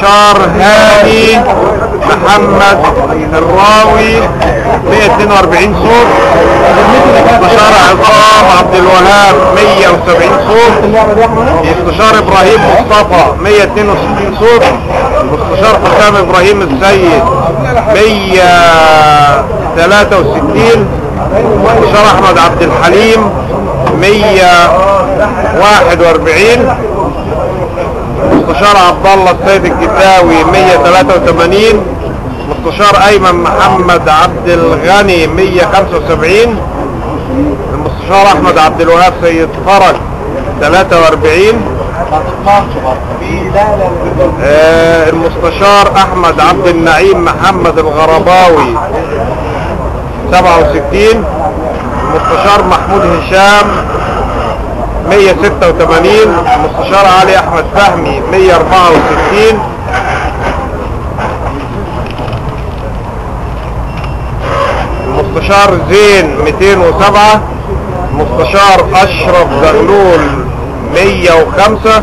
المستشار هاني محمد الراوي 142 صوت، المستشار عصام عبد الوهاب 170 صوت، المستشار ابراهيم مصطفى 162 صوت، المستشار حسام ابراهيم السيد 163، المستشار احمد عبد الحليم 141، مستشار عبد الله السيد الجداوي 183، مستشار ايمن محمد عبد الغني 175، المستشار احمد عبد الوهاب سيد فرج 43، المستشار احمد عبد النعيم محمد الغرباوي 67، المستشار محمود هشام 186، المستشار علي احمد فهمي 164، المستشار زين 207، المستشار اشرف زغلول 105،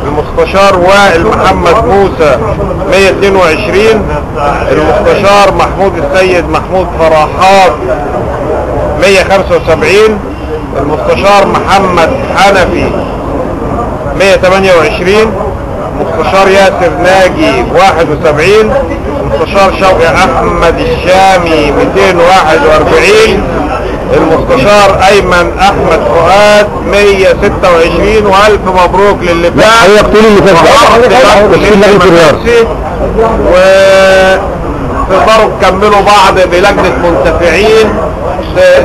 المستشار وائل محمد موسى 122، المستشار محمود السيد محمود فرحات 175، المستشار محمد حنفي 128، المستشار ياسر ناجي 71، المستشار شوقي احمد الشامي 241، المستشار ايمن احمد فؤاد 126. والف مبروك للي فاز. وتقدروا تكملوا بعض بلجنة منتفعين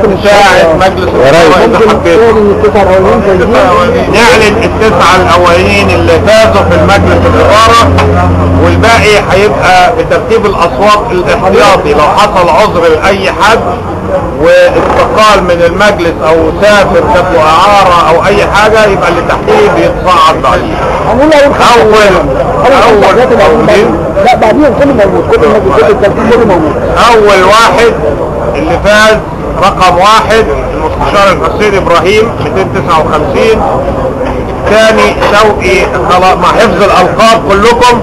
تساعد مجلس الإدارة إذا حبيتوا. نعلن التسعة الأولين اللي فازوا في المجلس الإدارة، والباقي هيبقى بترتيب الأصوات الاحتياطي. لو حصل عذر لأي حد واستقال من المجلس أو سافر جات له إعارة أو أي حاجة، يبقى اللي تحتيه بيتصعد بعديه. لا بعديهم كله موجود، كل الترتيب كله موجود. أول واحد اللي فاز رقم 1 المستشار الحسين ابراهيم 259، ثاني شوقي مع حفظ الالقاب كلكم،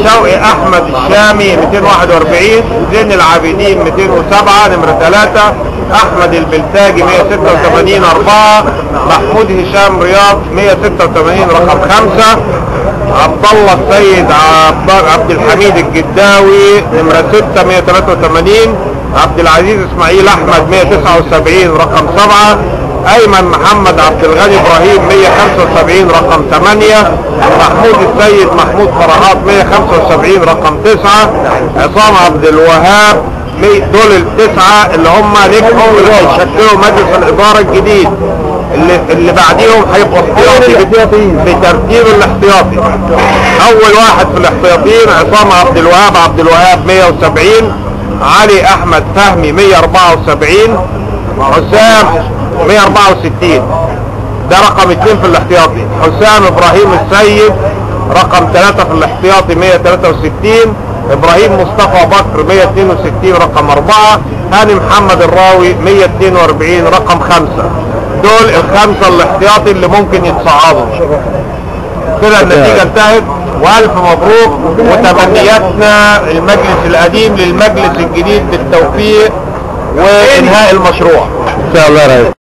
شوقي احمد الشامي 241، زين العابدين 207 نمرة 3، احمد البلتاجي 186 4، محمود هشام رياض 186 رقم 5، عبد الله السيد عبد الحميد الجداوي نمرة 6 183، عبد العزيز اسماعيل احمد 179 رقم 7، ايمن محمد عبد الغني ابراهيم 175 رقم 8، محمود السيد محمود فرحات 175 رقم 9، عصام عبد الوهاب. دول التسعة اللي هم نجحوا واللي هيشكلوا مجلس الادارة الجديد. اللي بعديهم هيبقوا احتياطي بترتيب الاحتياطي. اول واحد في الاحتياطيين عصام عبد الوهاب عبد الوهاب 170، علي احمد فهمي 174، حسام 164 ده رقم 2 في الاحتياطي، حسام ابراهيم السيد رقم 3 في الاحتياطي 163، ابراهيم مصطفى بكر 162 رقم 4، هاني محمد الراوي 142 رقم 5. دول الخمسة الاحتياطي اللي ممكن يتصعدوا. كده النتيجة انتهت، والف مبروك، وتمنياتنا المجلس القديم للمجلس الجديد بالتوفيق وانهاء المشروع ان شاء الله يا ريس.